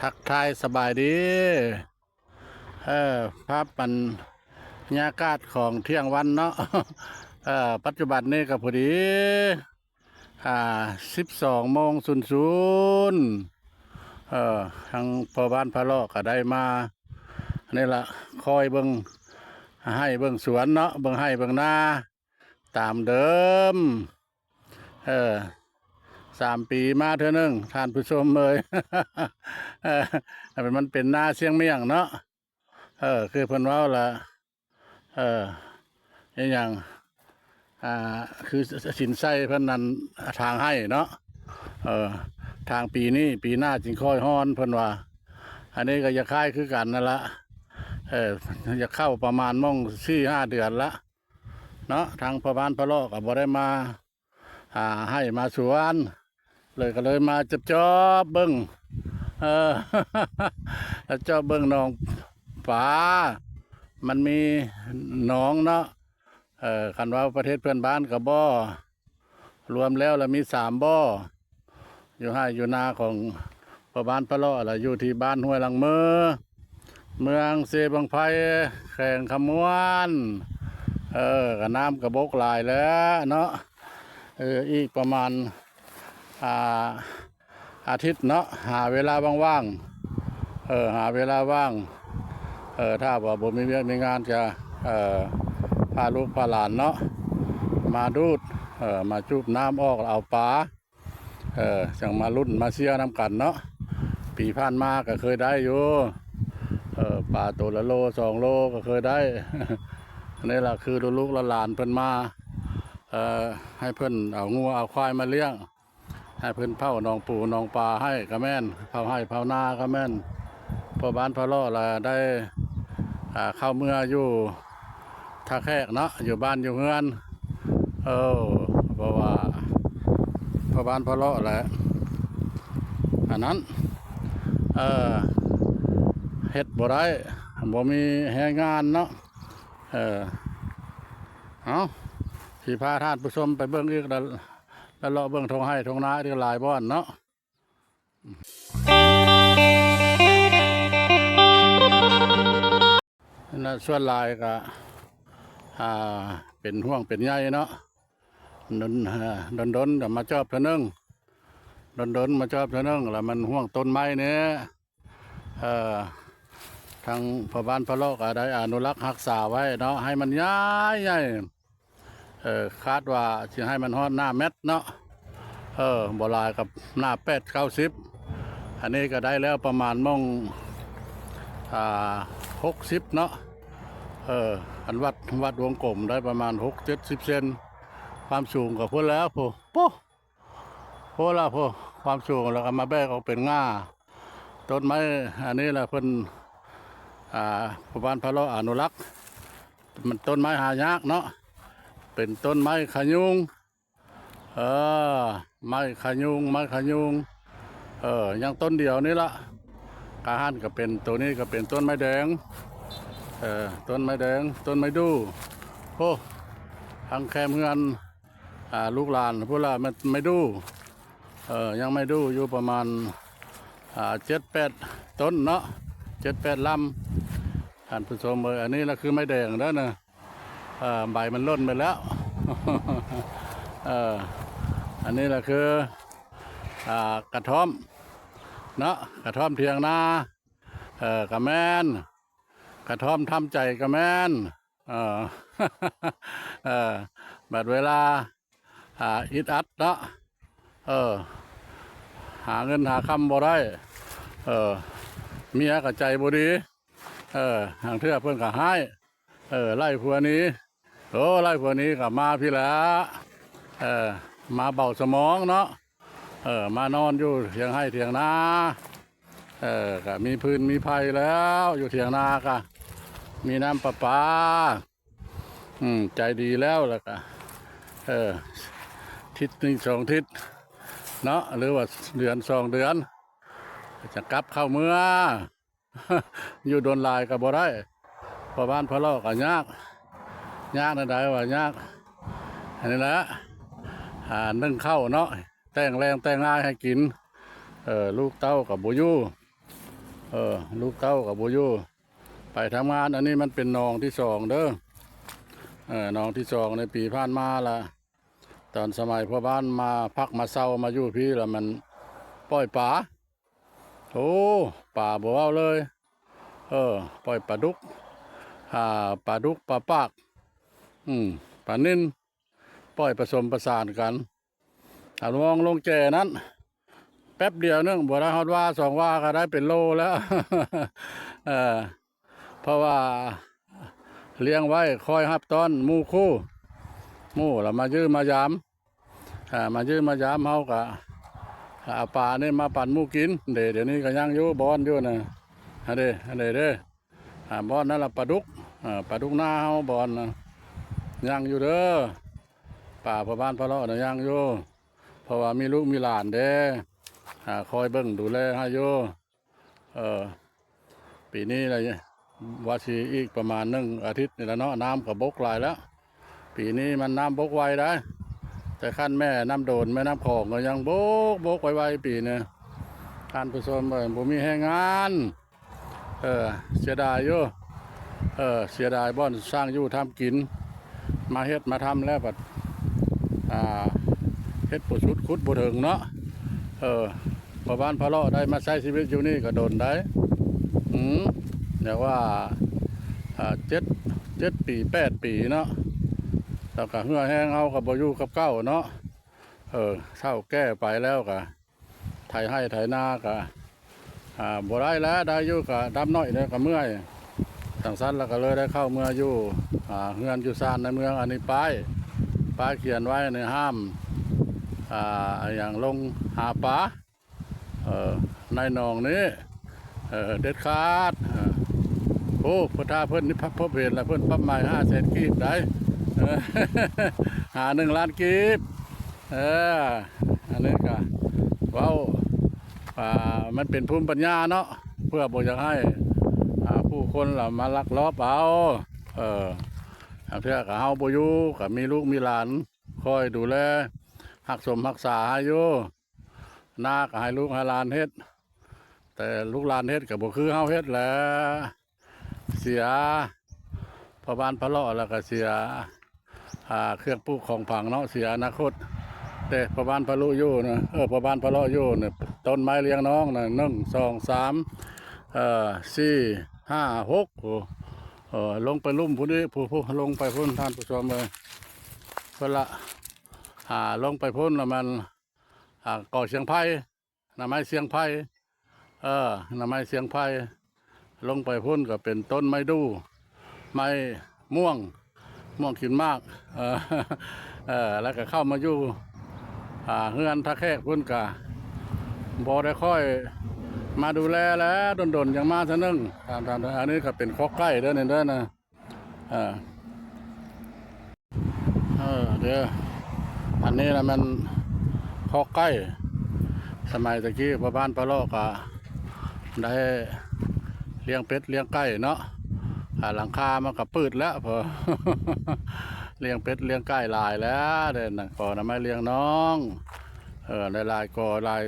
ທັກທາຍສະບາຍດີ ເອີ ພາບບັນຍາກາດຂອງທ່ຽງວັນເນາະ ເອີ ປັດຈຸບັນນີ້ກໍພໍດີ ອ່າ ສິບສອງໂມງສູນສູນ ເອີ ທາງພໍ່ບ້ານພາເລາະກໍໄດ້ມາ ນີ້ລະ ຄອຍເບິ່ງໄຮ່ເບິ່ງສວນເນາະ ເບິ່ງໄຮ່ເບິ່ງນາຕາມເດີມ ເອີ ສາມປີມາເທື່ອໜຶ່ງ ທ່ານຜູ້ຊົມເອີຍ ເອີ ມັນເປັນນາຊຽງມ້ຽງເນາະ ເອີ ຄືເພິ່ນເວົ້າລະ ເອີ ອີຫຍັງ ອ່າ ຄືສິນໄຊເພິ່ນນັ້ນ ທາງໄຮ່ເນາະ ເອີ ທາງປີນີ້ ປີໜ້າຈຶ່ງຄ່ອຍຮ້ອນ ເພິ່ນວ່າ ອັນນີ້ກໍຢາກຄ້າຍຄືກັນນັ້ນລະ ເອີ ຢາກເຂົ້າປະມານໝ່ອງສີ່ຫ້າເດືອນລະເນາະ ທາງພໍ່ບ້ານພາເລາະກໍບໍ່ໄດ້ມາ ອ່າ ໄຮ່ມາສວນ ເລີຍ ກໍເລີຍມາຈອບໆເບິ່ງ ເອີ ຈອບເບິ່ງໜອງປາ ມັນມີໜອງເນາະ ເອີ ຄັນວ່າປະເທດເພື່ອນບ້ານກໍບໍ່ ລວມແລ້ວລະມີສາມບໍ່ ຢູ່ໄຮ່ຢູ່ນາຂອງພໍ່ບ້ານພາເລາະ ລະຢູ່ທີ່ບ້ານຫ້ວຍຫຼັງເມີ ເມືອງເຊບັ້ງໄຟ ແຂວງຄຳມ່ວນ ເອີ ກະນ້ຳກະບົກຫຼາຍແລ້ວເນາະ ເອີ ອີກປະມານ ອ່າ ອາທິດເນາະ ຫາເວລາວ່າງໆ ເອີ ຫາເວລາວ່າງ ເອີ ຖ້າວ່າບໍ່ມີວຽກມີງານກະ ເອີ ພາລູກພາຫຼານເນາະ ມາດູດ ເອີ ມາຈູບນ້ຳອອກ ເອົາປາ ເອີ ຈັ່ງມາລຸ້ນມາເຊຍນຳກັນເນາະ ປີຜ່ານມາກໍເຄີຍໄດ້ຢູ່ ເອີ ປາໂຕລະໂລສອງໂລກໍເຄີຍໄດ້ ນີ້ລະຄືລູກໆຫຼານໆເພິ່ນມາ ເອີ ໃຫ້ເພິ່ນເອົາງົວເອົາຄວາຍມາລ້ຽງ ໃຫ້ເພິ່ນເຜົາໜອງປູໜອງປາໃຫ້ກໍແມ່ນ ເຜົາໄຮ່ເຜົານາກໍແມ່ນ ພໍ່ບ້ານພາເລາະລະໄດ້ ອ່າ ເຂົ້າເມືອຢູ່ທ່າແຂກເນາະ ຢູ່ບ້ານຢູ່ເຮືອນ ເອີ ເພາະວ່າພໍ່ບ້ານພາເລາະແຫຼະ ອັນນັ້ນ ເອີ ເຮັດບໍ່ໄດ້ ບໍ່ມີແຮງງານເນາະ ເອີ ເອົາ ຊິພາທ່ານຜູ້ຊົມໄປເບິ່ງອີກ ລະເລາະເບິ່ງທົ່ງໄຮ່ທົ່ງນາອີກຫຼາຍບ່ອນເນາະ ນັ້ນ ສ່ວນຫຼາຍກະ ອ່າ ເປັນຫ່ວງເປັນໃຍເນາະ ດົນ ອ່າ ດົນໆກໍມາຈອບເທື່ອໜຶ່ງ ດົນໆມາຈອບເທື່ອໜຶ່ງ ລະມັນຫ່ວງຕົ້ນໄມ້ນີ້ ເອີ ທາງພໍ່ບ້ານພາເລາະກໍໄດ້ອະນຸລັກຮັກສາໄວ້ເນາະ ໃຫ້ມັນໃຫຍ່ໆ ເອີ ຄາດວ່າຊິໃຫ້ມັນຮອດໜ້າແມັດເນາະ ເອີ ບໍ່ຫຼາຍກໍໜ້າແປດເກົ້າສິບ ອັນນີ້ກໍໄດ້ແລ້ວປະມານໝ່ອງ ອ່າ ຫົກສິບເນາະ ເອີ ອັນວັດ ວັດວົງກົມໄດ້ປະມານຫົກເຈັດສິບເຊັນ ຄວາມສູງກໍພຸ້ນແລ້ວ ໂອ້ ໂອ້ ໂພລະໂພ ຄວາມສູງ ແລ້ວກໍມາແບກອອກເປັນງ່າ ຕົ້ນໄມ້ອັນນີ້ລະເພິ່ນ ອ່າ ຜູ້ບ້ານພາເລາະອະນຸລັກ ມັນຕົ້ນໄມ້ຫາຍາກເນາະ ເປັນຕົ້ນໄມ້ຂະຍຸງ ເອີ ໄມ້ຂະຍຸງ ໄມ້ຂະຍຸງ ເອີ ຍັງຕົ້ນດຽວນີ້ລະ ກະຫັ້ນກໍເປັນ ໂຕນີ້ກໍເປັນຕົ້ນໄມ້ແດງ ເອີ ຕົ້ນໄມ້ແດງ ຕົ້ນໄມ້ດູ່ ໂພ ທາງແຄມເຮືອນ ອ່າ ລູກຫຼານພຸ້ນລະ ໄມ້ ໄມ້ດູ່ ເອີ ຍັງໄມ້ດູ່ຢູ່ປະມານ ອ່າ ເຈັດແປດຕົ້ນເນາະ ເຈັດແປດລຳ ທ່ານຜູ້ຊົມເອີຍ ອັນນີ້ລະຄືໄມ້ແດງເດີນະ ເອີ ໃບມັນຫຼົ່ນໄປແລ້ວ ເອີ ອັນນີ້ລະຄື ອ່າ ກະທ້ອມເນາະ ກະທ້ອມຖຽງນາ ເອີ ກະແມ່ນ ກະທ້ອມທຳໃຈກະແມ່ນ ເອີ ເອີ ບັດເວລາ ອ່າ ອຶດອັດເນາະ ເອີ ຫາເງິນຫາຄຳບໍ່ໄດ້ ເອີ ເມຍກໍໃຈບໍ່ດີ ເອີ ຫາງເທື່ອເພິ່ນກໍຮ້າຍ ເອີ ໄລ່ຜົວໜີ ໂອ້ ໄລ່ຜົວໜີກໍມາພີ້ແຫຼະ ເອີ ມາເບົາສະໝອງເນາະ ເອີ ມານອນຢູ່ຖຽງໄຮ່ຖຽງນາ ເອີ ກະມີຟືນມີໄຟແລ້ວ ຢູ່ຖຽງນາກະມີນ້ຳປະປາ ອືມ ໃຈດີແລ້ວ ແລ້ວກະ ເອີ ທິດໜຶ່ງສອງທິດເນາະ ຫຼືວ່າເດືອນສອງເດືອນ ຈະກັບເຂົ້າເມືອ ຢູ່ດົນຫຼາຍກໍບໍ່ໄດ້ ເພາະບ້ານພະເລາະກໍຍາກ ຍາກແນວໃດວ່າຍາກ ອັນນີ້ແຫຼະ ອ່າ ໜຶ້ງເຂົ້າເນາະ ແຕ່ງແລງແຕ່ງງາຍໃຫ້ກິນ ເອີ ລູກເຕົ້າກໍບໍ່ຢູ່ ເອີ ລູກເຕົ້າກໍບໍ່ຢູ່ ໄປທຳງານ. ອັນນີ້ມັນເປັນໜອງທີສອງເດີ ເອີ ໜອງທີສອງໃນປີຜ່ານມາລະ ຕອນສະໄໝພໍ່ບ້ານມາພັກມາເຊົາມາຢູ່ພີ້ລະ ມັນປ່ອຍປາ ໂອ້ ປາບໍ່ເວົ້າເລີຍ ເອີ ປ່ອຍປາດຸກ ອ່າ ປາດຸກ ປາປາກ ອືມ ປານິນ ປ່ອຍປະສົມປະສານກັນ ອາ ມອງລົງແຈນັ້ນ ແປັບດຽວໜຶ່ງ ບໍ່ໄດ້ຮອດວາສອງວາກໍໄດ້ເປັນໂລແລ້ວ ເອີ ເພາະວ່າລ້ຽງໄວ້ຄອຍຮັບຕ້ອນໝູ່ຄູ່ ໝູ່ລະມາຢ້ຽມມາຢາມ ອ່າ ມາຢ້ຽມມາຢາມ ເຮົາກໍເອົາປານີ້ມາປັນໝູ່ກິນເດ້. ດຽວນີ້ກໍຍັງຢູ່ ບ່ອນຢູ່ນະ ຫັ້ນເດ້ ຫັ້ນເດ້ ເດ້ ອ່າ ບ່ອນນັ້ນລະປາດຸກ ອ່າ ປາດຸກນາເຮົາ ບ່ອນນະ ຍັງຢູ່ເດີ ປາພໍ່ບ້ານພະເລາະນະ ຍັງຢູ່ ເພາະວ່າມີລູກມີຫຼານເດ້ ອ່າ ຄອຍເບິ່ງດູແລໃຫ້ຢູ່ ເອີ ປີນີ້ລະ ວ່າຊິອີກປະມານໜຶ່ງອາທິດນີ້ລະເນາະ ນ້ຳກໍບົກຫຼາຍແລ້ວ. ປີນີ້ມັນນ້ຳບົກໄວໄດ໋ ແຕ່ຄັນແມ່ນ້ຳໂດນ ແມ່ນ້ຳຂອງກໍຍັງບົກ ບົກໄວໆ ປີນີ້ ທ່ານຜູ້ຊົມເອີຍ ບໍ່ມີແຮງງານ. ເອີ ເສຍດາຍຢູ່ ເອີ ເສຍດາຍບ່ອນສ້າງຢູ່ທຳກິນ ມາເຮັດມາທຳແລ້ວບັດ ອ່າ ເຮັດບໍ່ສຸດ ຂຸດບໍ່ເຖິງເນາະ. ເອີ ພໍ່ບ້ານພະເລາະໄດ້ມາໃຊ້ຊີວິດຢູ່ນີ້ກໍດົນໄດ໋ ອືມ ຢາກວ່າ ອ່າ ເຈັດ ເຈັດປີ ແປດປີເນາະ ແລ້ວກໍເຫື່ອແຮງເຮົາກໍບໍ່ຢູ່ກັບເກົ່າເນາະ. ເອີ ເຖົ້າແກ່ໄປແລ້ວກໍ ໄຖໄຮ່ໄຖນາກະ ອ່າ ບໍ່ໄດ້ແລ້ວ ໄດ້ຢູ່ກະດຳໜ້ອຍເດີ ກະເມື່ອຍ ຈັ່ງຊັ້ນລະກະເລີຍໄດ້ເຂົ້າເມືອຢູ່ ອ່າ ເຮືອນຢູ່ຊານໃນເມືອງ. ອັນນີ້ປ້າຍ ປ້າຍຂຽນໄວ້ໃນຫ້າມ ອ່າ ຫຍັງ ລົງຫາປາ ເອີ ໃນໜອງນີ້ ເອີ ເດັດຂາດ ເອີ ໂອ້ ເພິ່ນ ຖ້າເພິ່ນນີ້ ພ- ພົບເຫັນລະ ເພິ່ນປັບໃໝຫ້າແສນກີບໄດ໋ ເອີ ຫາໜຶ່ງລ້ານກີບ. ເອີ ອັນນີ້ກະເວົ້າ ອ່າ ມັນເປັນພູມປັນຍາເນາະ ເພື່ອບໍ່ຢາກໃຫ້ ອ່າ ຜູ້ຄົນລະມາລັກລອບເອົາ. ເອີ ບາງເທື່ອກະເຮົາບໍ່ຢູ່ ກະມີລູກມີຫຼານຄອຍດູແລ ຮັກສົມຮັກສາໃຫ້ຢູ່ ນາກະໃຫ້ລູກໃຫ້ຫຼານເຮັດ ແຕ່ລູກຫຼານເຮັດກະບໍ່ຄືເຮົາເຮັດແຫຼະ. ເສຍພໍ່ບ້ານພະເລາະ ແລ້ວກໍເສຍ ອ່າ ເຄື່ອງປູກຂອງຝັງເນາະ ເສຍອະນາຄົດເດ້. ພໍ່ບ້ານພະລຸຢູ່ນະ ເອີ ພໍ່ບ້ານພະເລາະຢູ່ນະ ຕົ້ນໄມ້ລ້ຽງນ້ອງນະ ໜຶ່ງ ສອງ ສາມ ເອີ ສີ່ ຫ້າ ຫົກ ໂອ້ ເອີ ລົງໄປລຸ່ມພຸ້ນອີກ ຜູ້ ຜູ້ ລົງໄປພຸ້ນ ທ່ານຜູ້ຊົມເອີຍ ເພິ່ນລະ ອ່າ ລົງໄປພຸ້ນລະ ມັນ ອ່າ ກໍຊຽງໄພ ໜ້າໄມ້ຊຽງໄພ ເອີ ໜ້າໄມ້ຊຽງໄພ ລົງໄປພຸ້ນກໍເປັນຕົ້ນໄມ້ດູ່ ໄມ້ມ່ວງ ມ່ວງກິນໝາກ ເອີ ເອີ ແລ້ວກໍເຂົ້າມາຢູ່ ອ່າ ເຮືອນທ່າແຂກພຸ້ນກະບໍ່ໄດ້ຄ່ອຍມາດູແລແລ້ວ ດົນໆ ຈັ່ງມາເທື່ອໜຶ່ງ. ຕາມ ຕາມ ອັນນີ້ກໍເປັນຄອກໄກ່ເດີ ນີ້ເດີນະ. ເອີ ເອີ ເດີ ອັນນີ້ລະແມ່ນຄອກໄກ່ ສະໄໝຕະກີ້ພໍ່ບ້ານພະເລາະກະໄດ້ລ້ຽງເປັດລ້ຽງໄກ່ເນາະ ອ່າ ຫຼັງຄາມັນກະປືດແລ້ວ ເພາະລ້ຽງເປັດລ້ຽງໄກ່ຫຼາຍແລ້ວ ໄດ້ໜັງກໍໜ້າໄມ້ລ້ຽງນ້ອງ ເອີ ໄດ້ຫຼາຍກໍຫຼາຍ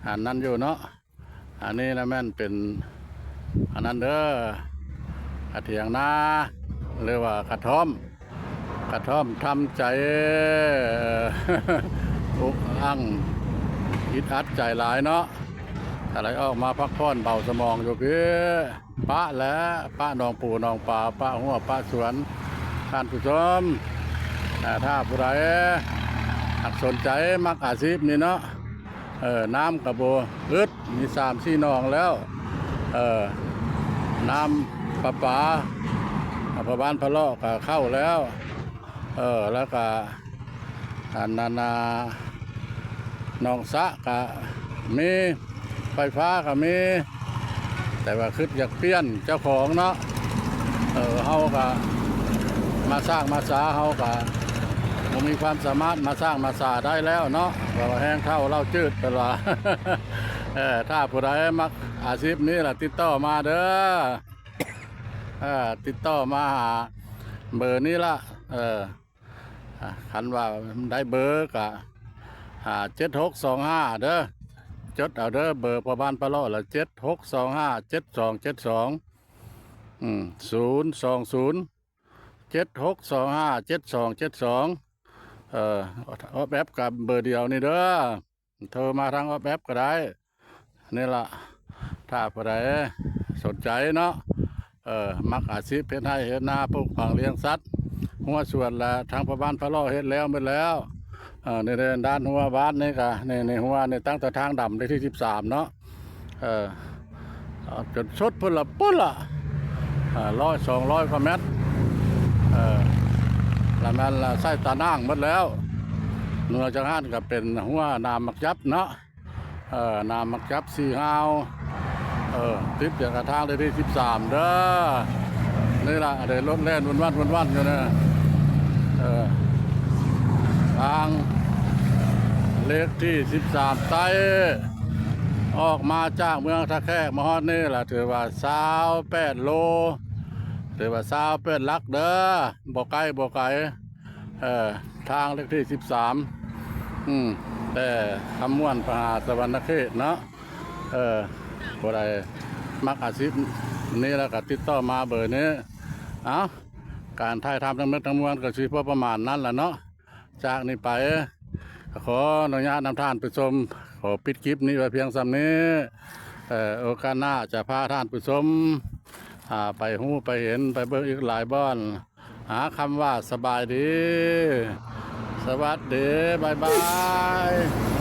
ອັນນັ້ນຢູ່ເນາະ. ອັນນີ້ນະແມ່ນເປັນອັນນັ້ນເດີ ອາ ຖຽງນາ ຫຼືວ່າກະທ່ອມ ກະທ່ອມທຳໃຈ ອຸກອັ່ງ ອິດອັດໃຈຫຼາຍເນາະ ກະເລີຍອອກມາພັກຜ່ອນເບົາສະໝອງຢູ່ພີ້ ປະແຫຼະ ປະໜອງປູໜອງປາ ປະຮົ້ວປະສວນ. ທ່ານຜູ້ຊົມ ຖ້າຜູ້ໃດຫາກສົນໃຈມັກອາຊີບນີ້ເນາະ ເອີ ນ້ຳກະບໍ່ອຶດ ມີສາມສີ່ໜອງແລ້ວ ເອີ ນ້ຳປະປາ ອາ ພະບ້ານພະເລາະກະເຂົ້າແລ້ວ ເອີ ແລ້ວກະ ອັນນັ້ນນະ ໜອງສະກະມີ ໄຟຟ້າກະມີ ແຕ່ວ່າຄິດຢາກປ່ຽນເຈົ້າຂອງເນາະ ເອີ ເຮົາກະມາສ້າງມາສາ ເຮົາກະບໍ່ມີຄວາມສາມາດມາສ້າງມາສາໄດ້ແລ້ວເນາະ ເພາະວ່າແຮງເຖົ້າເຫຼົ້າຈືດ ເພິ່ນວ່າ ເອີ ຖ້າຜູ້ໃດມັກອາຊີບນີ້ລະຕິດຕໍ່ມາເດີ ເອີ ຕິດຕໍ່ມາຫາເບີນີ້ລະ ເອີ ອ່າ ຄັນວ່າໄດ້ເບີກະ ອ່າ ເຈັດຫົກສອງຫ້າເດີ ຈົດເອົາເດີ ເບີພໍ່ບ້ານປະເລາະລະ ເຈັດຫົກສອງຫ້າເຈັດສອງເຈັດສອງ ອືມ ສູນສອງສູນ ເຈັດຫົກສອງຫ້າເຈັດສອງເຈັດສອງ ເອີ ອອບແອັບກັບເບີດຽວນີ້ເດີ ໂທມາທາງອອບແອັບກໍໄດ້. ນີ້ລະ ຖ້າຜູ້ໃດສົນໃຈເນາະ ເອີ ມັກອາຊີບເຮັດໄຮ່ເຮັດນາ ປູກຝັງລ້ຽງສັດ ຮົ້ວສວນລະ ທາງພໍ່ບ້ານພະເລາະເຮັດແລ້ວໝົດແລ້ວ. ເອີ ນີ້ເດ້ ດ້ານຮົ້ວບ້ານນີ້ກະ ນີ້ ນີ້ຮົ້ວນີ້ ຕັ້ງແຕ່ທາງດຳເລກທີສິບສາມເນາະ ເອີ ຈົນສຸດພຸ້ນລະ ພຸ້ນລະ ເອີ ຮ້ອຍສອງຮ້ອຍກວ່າແມັດ ເອີ ລະແມ່ນລະໃສ່ຕາໜ່າງໝົດແລ້ວ. ເໜືອຈາກຫັ້ນກະເປັນຮົ້ວໜາມໝາກຈັບເນາະ ເອີ ໜາມໝາກຈັບສີ່ຮາວ ເອີ ຕິດກັບທາງເລກທີສິບສາມເດີ ນີ້ລະ ໄດ້ລົດແລ່ນວຸ້ນວັ້ນ ວຸ້ນວັ້ນຢູ່ນະ ເອີ ທາງເລກທີສິບສາມໃຕ້ ອອກມາຈາກເມືອງທ່າແຂກມາຮອດນີ້ລະ ຖືວ່າຊາວແປດໂລ ຖືວ່າຊາວແປດຫຼັກເດີ ບໍ່ໃກ້ບໍ່ໄກ ເອີ ທາງເລກທີສິບສາມ ອືມ ແຕ່ຄຳມ່ວນໄປຫາສະຫວັນນະເຂດເນາະ. ເອີ ຜູ້ໃດມັກອາຊີບນີ້ແລ້ວກໍຕິດຕໍ່ມາເບີນີ້. ເອົ້າ ການຖ່າຍທຳທັງໝົດທັງມວນກໍຊິພໍປະມານນັ້ນລະເນາະ. ຈາກນີ້ໄປ ຂໍອະນຸຍາດນຳທ່ານຜູ້ຊົມ ຂໍປິດຄລິບນີ້ໄວ້ພຽງສ່ຳນີ້. ເອີ ໂອກາດໜ້າຈະພາທ່ານຜູ້ຊົມ ອາ ໄປຮູ້ໄປເຫັນໄປເບິ່ງອີກຫຼາຍບ່ອນ. ຫາຄຳວ່າສະບາຍດີ ສະຫວັດດີ ບາຍບາຍ.